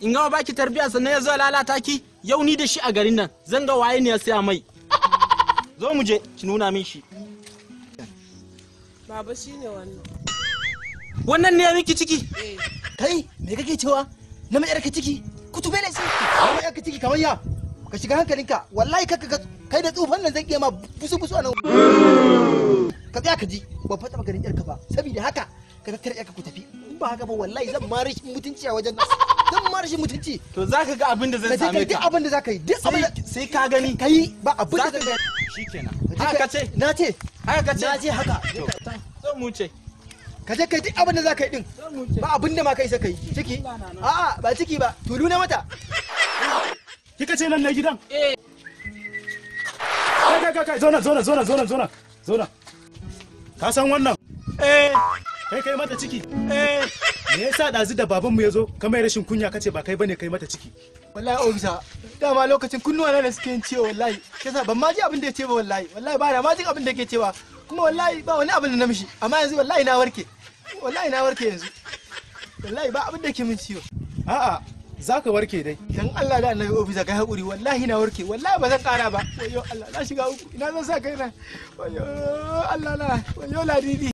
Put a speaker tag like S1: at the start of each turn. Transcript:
S1: In gama baki tarbiya sannan ya zo lalata ki? Yau ni da shi a garin nan zan ga waye ne ya saya mai. Zo mu je ki nuna min shi.
S2: Baba shine wannan.
S1: Wannan ne ya miki ciki?
S3: Kai me kake cewa? Na mai yarka ciki? Kutube ne sai. Na mai yarka ciki kamar ya? Ka shiga hankalinka wallahi kai da tsufan nan zan iya ma busu busu a nan. Ka tsaya ka ji ban fa taba ganin yarka ba saboda haka ka tattara yarka ku tafi. In ba haka ba wallahi zan ma rashin mutunci a wajen nan. Zan ma rashin mutunci.
S1: To zaka ga abin da zan same ka.
S3: Duk abin da zaka yi duk abin da
S1: sai ka gani.
S3: Kai ba abin da zan gani.
S1: Shikenan. Haka ce?
S3: Na ce.
S1: Haka ka ce?
S3: Na ce haka.
S1: Zo mu ce.
S3: Ka je kai duk abin da zaka yi din. Ba abin da ma kai sai kai. Ciki? A'a ba ciki ba. Tulu na mata.
S4: Kika ce nan ne gidan?
S1: Eh.
S4: Kai kai kai zo nan zo nan zo nan zo nan zo nan. Zo nan. Ka san wannan?
S1: Eh.
S4: Kai kai mata ciki?
S1: Eh.
S4: Me yasa dazu da babanmu ya zo ka mai rashin kunya kace ba kai bane kai mata ciki?
S3: Wallahi ofisa, dama lokacin kunnuwa na da suke yin ciwo wallahi. Kasa ban ma ji abin da ya ce ba wallahi. Wallahi ba na ma jin abin da yake cewa. Kuma wallahi ba wani abin da na mishi. Amma yanzu wallahi na warke. Wallahi na warke yanzu. Wallahi ba abin da yake min ciwo.
S4: A'a, za ka warke dai.
S3: Dan Allah da Annabi ofisa kai hakuri wallahi na warke. Wallahi ba zan kara ba. Wayo Allah na shiga uku. Ina zan sa kaina. Wayo Allah na. Wayo ladidi.